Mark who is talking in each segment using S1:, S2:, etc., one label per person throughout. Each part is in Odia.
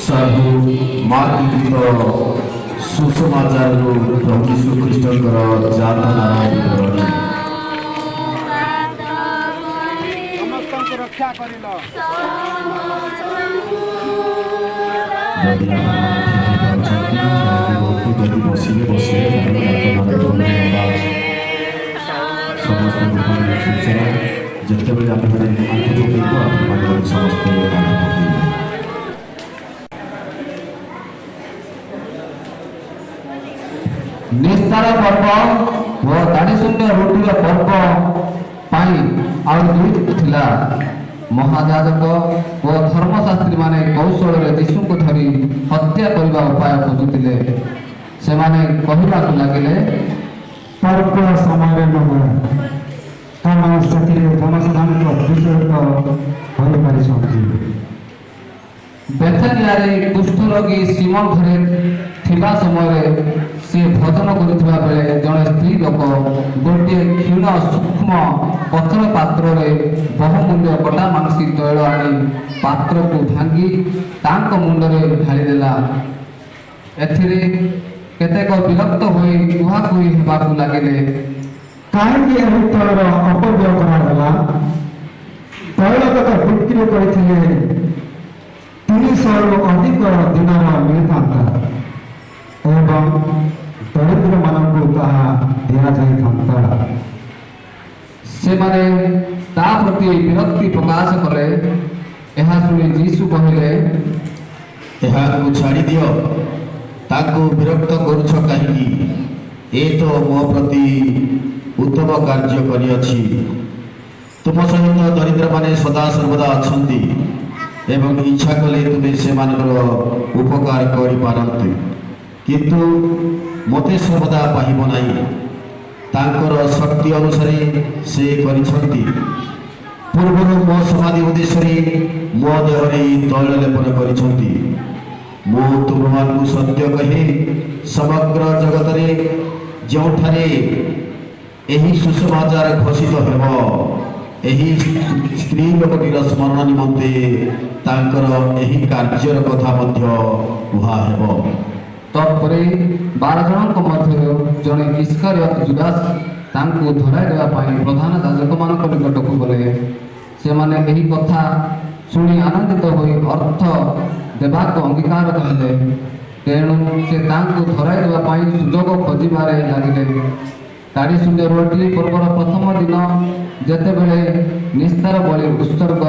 S1: ସାଧୁ ମାର୍କ ସୁସମାଚାରରୁ ପ୍ରଭୁ ଯୀଶୁ ଖ୍ରୀଷ୍ଟଙ୍କର ଯାତନାର ବିବରଣୀ।
S2: ସମସ୍ତଙ୍କୁ ରକ୍ଷା କରିଲ।
S1: ଯଦି ଆପଣମାନେ ଠିଆ ହେଇପାରୁଛନ୍ତି, ଠିଆ ହେଇକି ଯଦି ବସିବେ ବସିବେ, କାରଣ ଯାତନାର ବିବରଣୀ ଲମ୍ବା ଅଛି। ସମସ୍ତଙ୍କ ପାଇଁ ସୂଚନା, ଯେତେବେଳେ ଆମେମାନେ ଆଣ୍ଠୁ ପକେଇବୁ, ଆପଣମାନେ ସମସ୍ତେ ଆଣ୍ଠୁ ପକେଇବେ।
S3: ନିସ୍ତାର ପର୍ବ ଓ ଦାଢ଼ିଶୂନ୍ୟ ରୁଟିର ପର୍ବ ପାଇଁ ଆଉ 2 ଦିନ ଥିଲା। ମହାଯାଜକ ଓ ଧର୍ମଶାସ୍ତ୍ରୀମାନେ କୌଶଳରେ ଯୀଶୁଙ୍କୁ ଧରି ହତ୍ୟା କରିବା ଉପାୟ ଖୋଜୁଥିଲେ। ସେମାନେ କହିବାକୁ ଲାଗିଲେ,
S4: ପର୍ବ ସମୟରେ ନୁହେଁ, କାରଣ ସେଥିରେ ଜନସାଧାରଣଙ୍କ ବିଚଳିତ ହୋଇପାରିଛନ୍ତି।
S3: ବେଥାନିଆରେ କୁଷ୍ଠରୋଗୀ ସିମନ ଘରେ ଥିବା ସମୟରେ ସେ ଭୋଜନ କରୁଥିବା ବେଳେ ଜଣେ ସ୍ତ୍ରୀ ଲୋକ ଗୋଟିଏ କ୍ଷୀଣ ସୂକ୍ଷ୍ମ ପଥର ପାତ୍ରରେ ବହୁମୂଲ୍ୟ ଜଟାମାଂସୀ ତୈଳ ଆଣି ପାତ୍ରକୁ ଭାଙ୍ଗି ତାଙ୍କ ମୁଣ୍ଡରେ ଢାଳିଦେଲା। ଏଥିରେ କେତେକ ବିରକ୍ତ ହୋଇ କୁହାକୁହି ହେବାକୁ ଲାଗିଲେ,
S4: କାହିଁକି ଏହି ତୈଳର ଅପବ୍ୟୟ କରାଗଲା? ତୈଳତକ ବିକ୍ରି କରିଥିଲେ 300ରୁ ଅଧିକ ଦିନାର ମିଳିଥାନ୍ତା ଏବଂ ଦରିଦ୍ରମାନଙ୍କୁ ତାହା ଦିଆଯାଇଥାନ୍ତା।
S3: ସେମାନେ ତା ପ୍ରତି ବିରକ୍ତି ପ୍ରକାଶ କଲେ। ଏହା ଶୁଣି ଯୀଶୁ କହିଲେ,
S1: ଏହାକୁ ଛାଡ଼ିଦିଅ, ତାକୁ ବିରକ୍ତ କରୁଛ କାହିଁକି? ଏ ତ ମୋ ପ୍ରତି ଉତ୍ତମ କାର୍ଯ୍ୟ କରିଅଛି। ତୁମ ସହିତ ଦରିଦ୍ରମାନେ ସଦାସର୍ବଦା ଅଛନ୍ତି ଏବଂ ଇଚ୍ଛା କଲେ ତୁମେ ସେମାନଙ୍କର ଉପକାର କରିପାରନ୍ତି, କିନ୍ତୁ ମୋତେ ସର୍ବଦା ପାଇବ ନାହିଁ। ତାଙ୍କର ଶକ୍ତି ଅନୁସାରେ ସେ କରିଛନ୍ତି। ପୂର୍ବରୁ ମୋ ସମାଧି ଉଦ୍ଦେଶ୍ୟରେ ମୋ ଦେହରେ ତୈଳ ଲେପନ କରିଛନ୍ତି। ମୁଁ ତୁମମାନଙ୍କୁ ସତ୍ୟ କହେ, ସମଗ୍ର ଜଗତରେ ଯେଉଁଠାରେ ଏହି ସୁସମାଚାର ଘୋଷିତ ହେବ, ଏହି ସ୍ତ୍ରୀ ଲୋକଟିର ସ୍ମରଣ ନିମନ୍ତେ ତାଙ୍କର ଏହି କାର୍ଯ୍ୟର କଥା ମଧ୍ୟ କୁହା ହେବ।
S3: ତତ୍ପରେ 12 ଜଣଙ୍କ ମଧ୍ୟରୁ ଜଣେ ଇସ୍କାରିୟତ ଜୁଦାସ ତାଙ୍କୁ ଧରାଇ ଦେବା ପାଇଁ ପ୍ରଧାନ ଯାଜକମାନଙ୍କ ନିକଟକୁ ଗଲେ। ସେମାନେ ଏହି କଥା ଶୁଣି ଆନନ୍ଦିତ ହୋଇ ଅର୍ଥ ଦେବାକୁ ଅଙ୍ଗୀକାର କଲେ। ତେଣୁ ସେ ତାଙ୍କୁ ଧରାଇ ଦେବା ପାଇଁ ସୁଯୋଗ ଖୋଜିବାରେ ଲାଗିଲେ। ତାଡ଼ିଶୂନ୍ୟ ରୋଟି ପର୍ବର ପ୍ରଥମ ଦିନ ଯେତେବେଳେ ନିସ୍ତାର ବଳି ଉତ୍ସର୍ଗ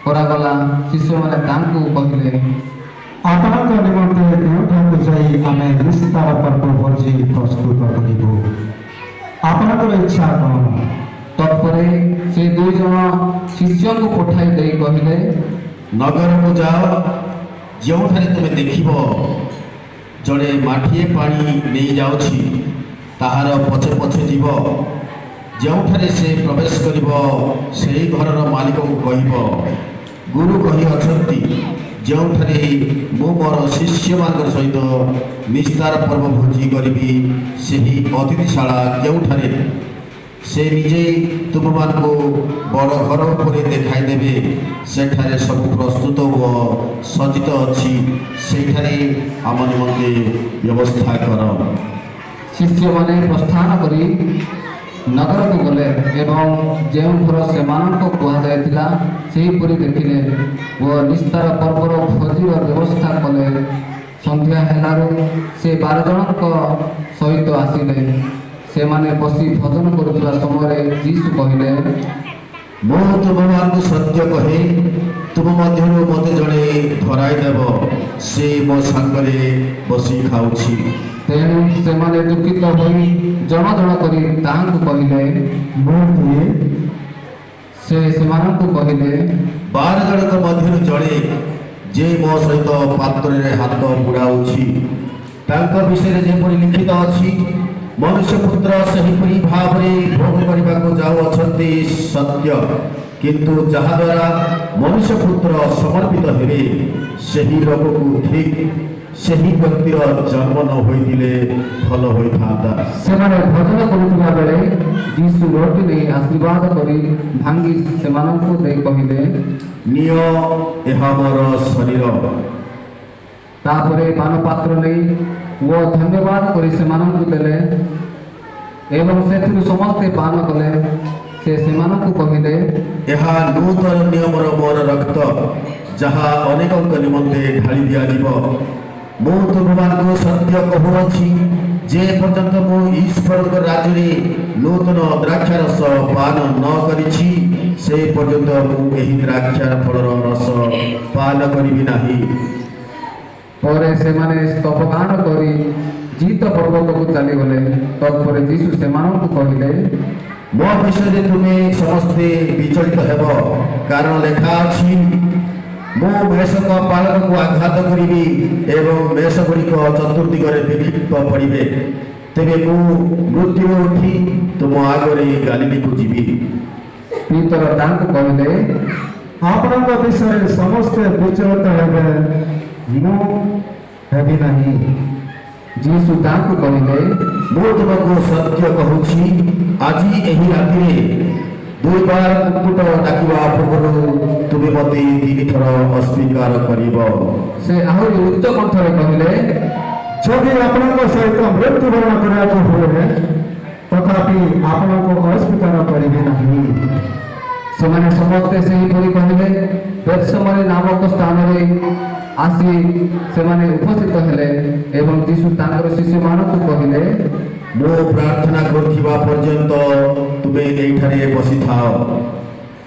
S3: କରାଗଲା, ଶିଷ୍ୟମାନେ ତାଙ୍କୁ କହିଲେ,
S4: ଆପଣଙ୍କ ନିମନ୍ତେ କେଉଁଠାକୁ ଯାଇ ଆମେ ନିସ୍ତାର ପର୍ବ ଭୋଜି ପ୍ରସ୍ତୁତ କରିବୁ? ଆପଣଙ୍କର ଇଚ୍ଛା କ'ଣ?
S3: ତତ୍ପରେ ସେ 2 ଜଣ ଶିଷ୍ୟଙ୍କୁ ପଠାଇ ଦେଇ କହିଲେ,
S1: ନଗରକୁ ଯାଅ, ଯେଉଁଠାରେ ତୁମେ ଦେଖିବ ଜଣେ ମାଠିଏ ପାଣି ନେଇଯାଉଛି, ତାହାର ପଛେ ପଛେ ଯିବ। ଯେଉଁଠାରେ ସେ ପ୍ରବେଶ କରିବ, ସେହି ଘରର ମାଲିକକୁ କହିବ, ଗୁରୁ କହିଅଛନ୍ତି, ଯେଉଁଠାରେ ମୁଁ ମୋର ଶିଷ୍ୟମାନଙ୍କର ସହିତ ନିସ୍ତାର ପର୍ବ ଭୋଜି କରିବି, ସେହି ଅତିଥିଶାଳା କେଉଁଠାରେ? ସେ ନିଜେ ତୁମମାନଙ୍କୁ ବଡ଼ ଘର ଉପରେ ଦେଖାଇ ଦେବେ। ସେଠାରେ ସବୁ ପ୍ରସ୍ତୁତ ଓ ସଜ୍ଜିତ ଅଛି। ସେଇଠାରେ ଆମ ନିମନ୍ତେ ବ୍ୟବସ୍ଥା କର।
S3: ଶିଷ୍ୟମାନେ ପ୍ରସ୍ଥାନ କରି ନଗରକୁ ଗଲେ ଏବଂ ଯେଉଁ ଘର ସେମାନଙ୍କୁ କୁହାଯାଇଥିଲା, ସେହିପରି ଦେଖିଲେ ଓ ନିସ୍ତାର ପର୍ବର ଭୋଜିର ବ୍ୟବସ୍ଥା କଲେ। ସନ୍ଧ୍ୟା ହେଲାରୁ ସେ 12 ଜଣଙ୍କ ସହିତ ଆସିଲେ। ସେମାନେ ବସି ଭୋଜନ କରୁଥିବା ସମୟରେ ଯୀଶୁ କହିଲେ,
S1: ମୁଁ ତୁମମାନଙ୍କୁ ସତ୍ୟ କହେ, ତୁମ ମଧ୍ୟରୁ ମୋତେ ଜଣେ ଧରାଇ ଦେବ। ସେ ମୋ ସାଙ୍ଗରେ ବସି ଖାଉଛି।
S3: ତେଣୁ ସେମାନେ ଦୁଃଖିତ ହୋଇ ଜଣ ଜଣ କରି ତାହାଙ୍କୁ କହିଲେ,
S4: ମୁଁ କିଏ?
S3: ସେ ସେମାନଙ୍କୁ କହିଲେ,
S1: 12 ଜଣଙ୍କ ମଧ୍ୟରୁ ଜଣେ, ଯେ ମୋ ସହିତ ପାତ୍ରରେ ହାତ ବୁଡ଼ାଉଛି। ତାଙ୍କ ବିଷୟରେ ଯେପରି ଲିଖିତ ଅଛି, ମନୁଷ୍ୟ ପୁତ୍ର ସେହିପରି ଭାବରେ ଭୋଗ କରିବାକୁ ଯାଉଅଛନ୍ତି ସତ୍ୟ, କିନ୍ତୁ ଯାହାଦ୍ୱାରା ମନୁଷ୍ୟ ପୁତ୍ର ସମର୍ପିତ ହେବେ, ସେହି ଲୋକକୁ ଧିକ୍, ସେହି ବ୍ୟକ୍ତିର ଜନ୍ମ ନ ହୋଇଥିଲେ ଭଲ ହୋଇଥାନ୍ତା।
S3: ସେମାନେ ଭୋଜନ କରୁଥିବା ବେଳେ ଯୀଶୁ ରୋଟି ନେଇ ଆଶୀର୍ବାଦ କରି ଭାଙ୍ଗି ସେମାନଙ୍କୁ ଦେଇ କହିଲେ,
S1: ନିଅ, ଏହା ମୋର ଶରୀର।
S3: ତାପରେ ପାନପାତ୍ର ନେଇ ଓ ଧନ୍ୟବାଦ କରି ସେମାନଙ୍କୁ ଦେଲେ ଏବଂ ସେଥିରୁ ସମସ୍ତେ ପାନ କଲେ। ସେ ସେମାନଙ୍କୁ କହିଲେ,
S1: ଏହା ନୂତନ ନିୟମର ମୋର ରକ୍ତ, ଯାହା ଅନେକଙ୍କ ନିମନ୍ତେ ଢାଳି ଦିଆଯିବ। ମୁଁ ତୁମମାନଙ୍କୁ ସତ୍ୟ କହୁଅଛି, ଯେ ପର୍ଯ୍ୟନ୍ତ ମୁଁ ଈଶ୍ୱରଙ୍କ ରାଜ୍ୟରେ ନୂତନ ଦ୍ରାକ୍ଷାରସ ପାନ ନ କରିଛି, ସେ ପର୍ଯ୍ୟନ୍ତ ମୁଁ ଏହି ଦ୍ରାକ୍ଷା ଫଳର ରସ ପାନ କରିବି ନାହିଁ।
S3: ପରେ ସେମାନେ ସ୍ତବଗାନ କରି ଜୀତ ପର୍ବତକୁ ଚାଲିଗଲେ। ତତ୍ପରେ ଯୀଶୁ ସେମାନଙ୍କୁ କହିଲେ,
S1: ମୋ ବିଷୟରେ ତୁମେ ସମସ୍ତେ ବିଚଳିତ ହେବ, କାରଣ ଲେଖା ଅଛି, ମୁଁ ମେଷକ ପାଳକକୁ ଆଘାତ କରିବି ଏବଂ ମେଷ ଗୁଡ଼ିକ ଚତୁର୍ଦିଗରେ ବିକ୍ଷିପ୍ତ ପଡ଼ିବେ। ତେବେ ମୁଁ ମୃତ୍ୟୁରୁ ଉଠି ତୁମ ଆଗରେ ଗାଲିଲିକୁ ଯିବି।
S3: ପିତର ତାଙ୍କୁ କହିଲେ,
S4: ଆପଣଙ୍କ ବିଷୟରେ ସମସ୍ତେ ବିଚଳିତ ହେବେ, ମୁଁ ହେବି ନାହିଁ।
S3: ଯୀଶୁ ତାଙ୍କୁ କହିଲେ,
S1: ମୁଁ ତୁମକୁ ସତ୍ୟ କହୁଛି, ଆଜି ଏହି ରାତିରେ ଦୁଇବାର କୁକ୍କୁଟ ଡାକିବା ପୂର୍ବରୁ ତୁମେ ମୋତେ ତିନିଥର ଅସ୍ୱୀକାର କରିବ।
S3: ସେ ଆହୁରି ଉଚ୍ଚ କଣ୍ଠରେ କହିଲେ,
S4: ଯଦି ଆପଣଙ୍କ ସହିତ ମୃତ୍ୟୁବରଣ କରିବାକୁ ହୁଏ, ତଥାପି ଆପଣଙ୍କୁ ଅସ୍ୱୀକାର କରିବି ନାହିଁ।
S3: ସେମାନେ ସମସ୍ତେ ସେହିପରି କହିଲେ। ବେତ୍ସେମନୀ ନାମକ ସ୍ଥାନରେ ଆସି ସେମାନେ ଉପସ୍ଥିତ ହେଲେ ଏବଂ ଯୀଶୁ ତାଙ୍କର ଶିଷ୍ୟମାନଙ୍କୁ କହିଲେ,
S1: ମୁଁ ପ୍ରାର୍ଥନା କରୁଥିବା ପର୍ଯ୍ୟନ୍ତ ତୁମେ ଏଇଠାରେ ବସିଥାଅ।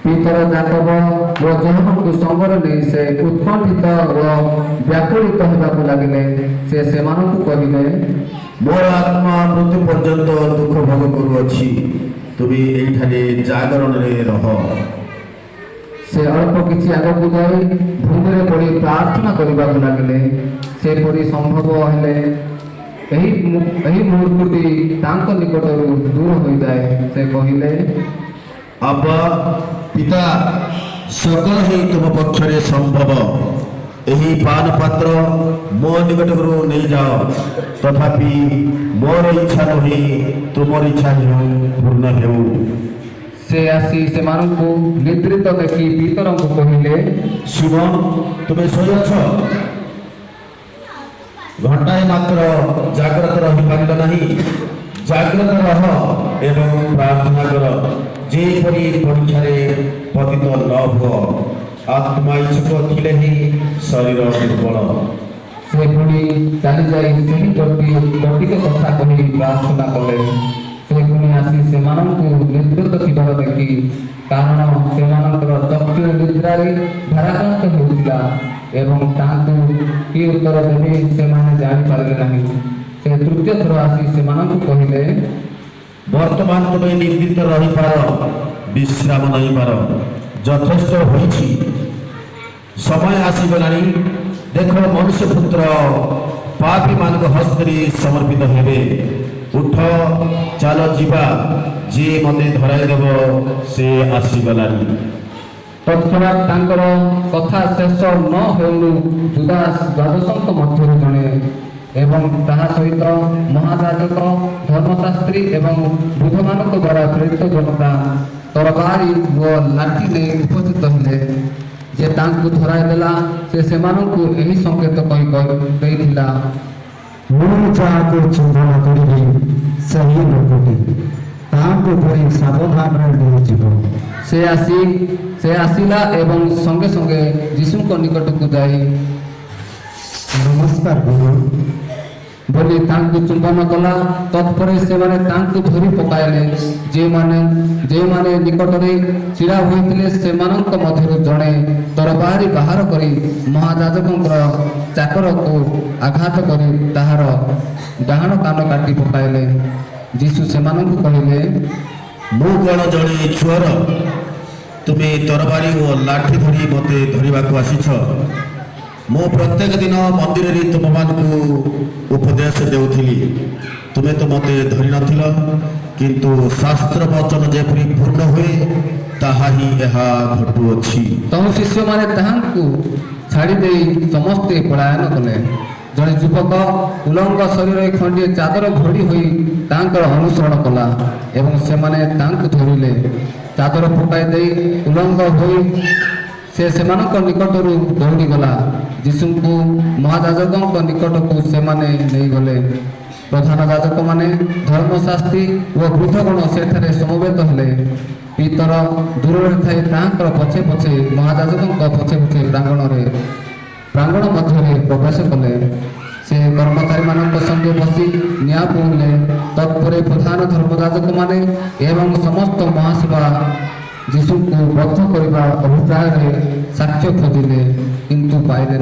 S3: ପିତର, ଯାକବ ଓ ଯୋହନଙ୍କୁ ସଙ୍ଗରେ ନେଇ ସେ ଉତ୍କଣ୍ଠିତ ଓ ବ୍ୟାକୁଳିତ ହେବାକୁ ଲାଗିଲେ। ସେ ସେମାନଙ୍କୁ କହିଲେ,
S1: ମୋର ଆତ୍ମା ମୃତ୍ୟୁ ପର୍ଯ୍ୟନ୍ତ ଦୁଃଖ ଭୋଗ କରୁଅଛି। ତୁମେ ଏଇଠାରେ ଜାଗରଣରେ ରହ।
S3: ସେ ଅଳ୍ପ କିଛି ଆଗକୁ ଯାଇ ଭୂମିରେ ପଡ଼ି ପ୍ରାର୍ଥନା କରିବାକୁ ଲାଗିଲେ, ସେପରି ସମ୍ଭବ ହେଲେ ଏହି ମୁହୂର୍ତ୍ତଟି ତାଙ୍କ ନିକଟରୁ ଦୂର ହୋଇଯାଏ। ସେ କହିଲେ,
S1: ଆବ୍ବା ପିତା, ସକଳ ହିଁ ତୁମ ପକ୍ଷରେ ସମ୍ଭବ। ଏହି ପାନ ପାତ୍ର ମୋ ନିକଟରୁ ନେଇଯାଅ। ତଥାପି ମୋର ଇଚ୍ଛା ନୁହେଁ, ତୁମର ଇଚ୍ଛା ହେଉ ପୂର୍ଣ୍ଣ ହେଉ।
S3: ସେ ଆସି ସେମାନଙ୍କୁ ନିଦ୍ରିତ ଦେଖି ପିତରଙ୍କୁ କହିଲେ,
S1: ଶିମୋନ, ତୁମେ ଶୋଇଅଛ? ଘଣ୍ଟାଏ ମାତ୍ର ଜାଗ୍ରତ ରହିପାରିଲ ନାହିଁ? ଜାଗ୍ରତ ରହ ଏବଂ ପ୍ରାର୍ଥନା କର, ଯେପରି ପରୀକ୍ଷାରେ ପତିତ ନ ହୁଅ। ଆତ୍ମା ଇଚ୍ଛୁକ ଥିଲେ ହିଁ ଶରୀର ଦୁର୍ବଳ।
S3: ସେ ପୁଣି ଚାଲିଯାଇ ସେହି ଗୋଟିକ କଥା କହି ପ୍ରାର୍ଥନା କଲେ। ସେ ପୁଣି ଆସି ସେମାନଙ୍କୁ ନିଦ୍ରିତ ଥିବାର ଦେଖି, କାରଣ ସେମାନଙ୍କର ଚକ୍ଷୁ ନିଦ୍ରାରେ ଭାରାକ୍ରାନ୍ତ ହେଉଥିଲା ଏବଂ ତାହାଙ୍କୁ କି ଉତ୍ତର ଦେବେ ସେମାନେ ଜାଣିପାରିଲେ ନାହିଁ। ସେ ତୃତୀୟ ଥର ଆସି ସେମାନଙ୍କୁ କହିଲେ,
S1: ବର୍ତ୍ତମାନ ତୁମେ ନିଦ୍ରିତ ରହିପାର, ବିଶ୍ରାମ ନେଇପାର। ଯଥେଷ୍ଟ ହୋଇଛି, ସମୟ ଆସିଗଲାଣି। ଦେଖ, ମନୁଷ୍ୟ ପୁତ୍ର ପାପୀମାନଙ୍କ ହସ୍ତରେ ସମର୍ପିତ ହେବେ। ଉଠ, ଚାଲ ଯିବା। ଯିଏ ମୋତେ ଧରାଇ ଦେବ, ସେ ଆସିଗଲାଣି।
S3: ତତ୍କ୍ଷଣାତ୍ ତାଙ୍କର କଥା ଶେଷ ନ ହେଉଣୁ ଜୁଦାସ, ଦ୍ୱାଦଶଙ୍କ ମଧ୍ୟରୁ ଜଣେ, ଏବଂ ତାହା ସହିତ ମହାଯାଜକ, ଧର୍ମଶାସ୍ତ୍ରୀ ଏବଂ ବୃଦ୍ଧମାନଙ୍କ ଦ୍ୱାରା ପ୍ରେରିତ ଜନତା ତରବାରୀ ଓ ଲାଠି ନେଇ ଉପସ୍ଥିତ ହେଲେ। ଯେ ତାଙ୍କୁ ଧରାଇ ଦେଲା, ସେ ସେମାନଙ୍କୁ ଏହି ସଂକେତ କହି ଦେଇଥିଲା,
S4: ମୁଁ ଯାହାକୁ ଚୁମ୍ବନ କରିବି, ସେହି ଲୋକଟି। ତାହାଙ୍କୁ ଧରି ସାବଧାନରେ ନେଇଯିବ।
S3: ସେ ଆସିଲା ଏବଂ ସଙ୍ଗେ ସଙ୍ଗେ ଯୀଶୁଙ୍କ ନିକଟକୁ ଯାଇ,
S4: ନମସ୍କାର ଗୁରୁ,
S3: ବୋଲି ତାଙ୍କୁ ଚୁମ୍ବନ କଲା। ତତ୍ପରେ ସେମାନେ ତାଙ୍କୁ ଧରି ପକାଇଲେ। ଯେଉଁମାନେ ଯେଉଁମାନେ ନିକଟରେ ଛିଡ଼ା ହୋଇଥିଲେ, ସେମାନଙ୍କ ମଧ୍ୟରୁ ଜଣେ ତରବାରୀ ବାହାର କରି ମହାଯାଜକଙ୍କର ଚାକରକୁ ଆଘାତ କରି ତାହାର ଡାହାଣ କାନ କାଟି ପକାଇଲେ। ଯୀଶୁ ସେମାନଙ୍କୁ କହିଲେ,
S1: ମୁଁ କ'ଣ ଜଣେ ଚୋର? ତୁମେ ତରବାରୀ ଓ ଲାଠି ଧରି ମୋତେ ଧରିବାକୁ ଆସିଛ? ମୁଁ ପ୍ରତ୍ୟେକ ଦିନ ମନ୍ଦିରରେ ତୁମମାନଙ୍କୁ ଉପଦେଶ ଦେଉଥିଲି, ତୁମେ ତ ମୋତେ ଧରିନଥିଲ। କିନ୍ତୁ ଶାସ୍ତ୍ର ବଚନ ଯେପରି ପୂର୍ଣ୍ଣ ହୁଏ, ତାହା ହିଁ ଏହା ଘଟୁଅଛି।
S3: ତହୁଁ ଶିଷ୍ୟମାନେ ତାହାଙ୍କୁ ଛାଡ଼ି ଦେଇ ସମସ୍ତେ ପଳାୟନ କଲେ। ଜଣେ ଯୁବକ ଉଲଙ୍ଗ ଶରୀରରେ ଖଣ୍ଡିଏ ଚାଦର ଘୋଡ଼ି ହୋଇ ତାଙ୍କର ଅନୁସରଣ କଲା ଏବଂ ସେମାନେ ତାଙ୍କୁ ଧରିଲେ। ଚାଦର ପକାଇ ଦେଇ ଉଲଙ୍ଗ ହୋଇ ସେ ସେମାନଙ୍କ ନିକଟରୁ ଦୌଡ଼ିଗଲା। ଯୀଶୁଙ୍କୁ ମହାଯାଜକଙ୍କ ନିକଟକୁ ସେମାନେ ନେଇଗଲେ। ପ୍ରଧାନ ଯାଜକମାନେ, ଧର୍ମଶାସ୍ତ୍ରୀ ଓ ବୃଦ୍ଧଗଣ ସେଠାରେ ସମବେତ ହେଲେ। ପିତର ଦୂରରେ ଥାଇ ତାହାଙ୍କର ପଛେ ପଛେ ମହାଯାଜକଙ୍କ ପଛେ ପଛେ ପ୍ରାଙ୍ଗଣ ମଧ୍ୟରେ ପ୍ରବେଶ କଲେ। ସେ କର୍ମଚାରୀମାନଙ୍କ ସଙ୍ଗେ ବସି ନିଆଁ ପୁଇଁଲେ। ତତ୍ପରେ ପ୍ରଧାନ ଧର୍ମଯାଜକମାନେ ଏବଂ ସମସ୍ତ ମହାସଭା ଯୀଶୁଙ୍କୁ ବଧ କରିବା ଅଭିପ୍ରାୟରେ ସାକ୍ଷ୍ୟ ଖୋଜିଲେ, କିନ୍ତୁ ପାଇଲେ ନାହିଁ।